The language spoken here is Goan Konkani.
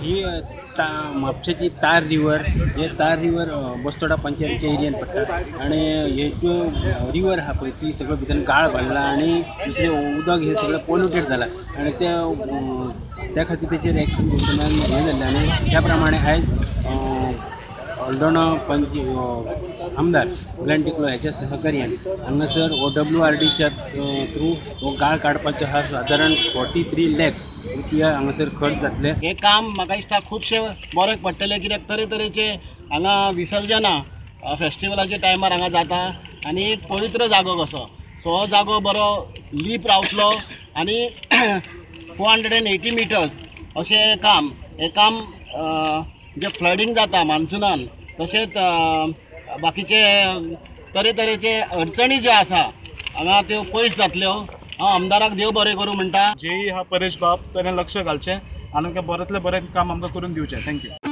ही म्हापशेची तार रिवर, हे तार रिवर बस्तोडा पंचायतीच्या एरियान पडटा आनी हे ज्यो रिवर आहा पळय ती सगळं भितर गाळ भरला आनी दुसरें उदक हे सगळें पोल्युटेड जाला आनी ते त्या खातीर तेचेर एक्शन घेवचें हें जाल्लें आनी त्या प्रमाणे आयज हळदोणा पंच आमदार ग्लॅन टिकलो ह्याच्या सहकार्यान हांगासर OWRDच्या थ्रू हो गाळ काडपाचो आहा. सादारण 43 लॅक्स रुपया हांगासर खर्च जातले. हें काम म्हाका दिसता खुबशें बऱ्याक पडटलें, कित्याक तरेतरेचे हांगा विसर्जनां फेस्टिवलाच्या टायमार हांगा जाता आनी एक पवित्र जागो कसो, सो हो जागो बरो लीप रावतलो आनी 480 मिटर्स अशें काम, हें काम जें फ्लडींग जाता मान्सुनान तशेंच बाकीचे तरेतरेचे अडचणी ज्यो आसा हांगा त्यो पयस जातल्यो. हांव आमदाराक देव बरें करूं म्हणटा. जेई हा परेश बाब, ताणें लक्ष घालचें आनी बऱ्यांतलें बरें काम आमकां करून दिवचें. Thank you.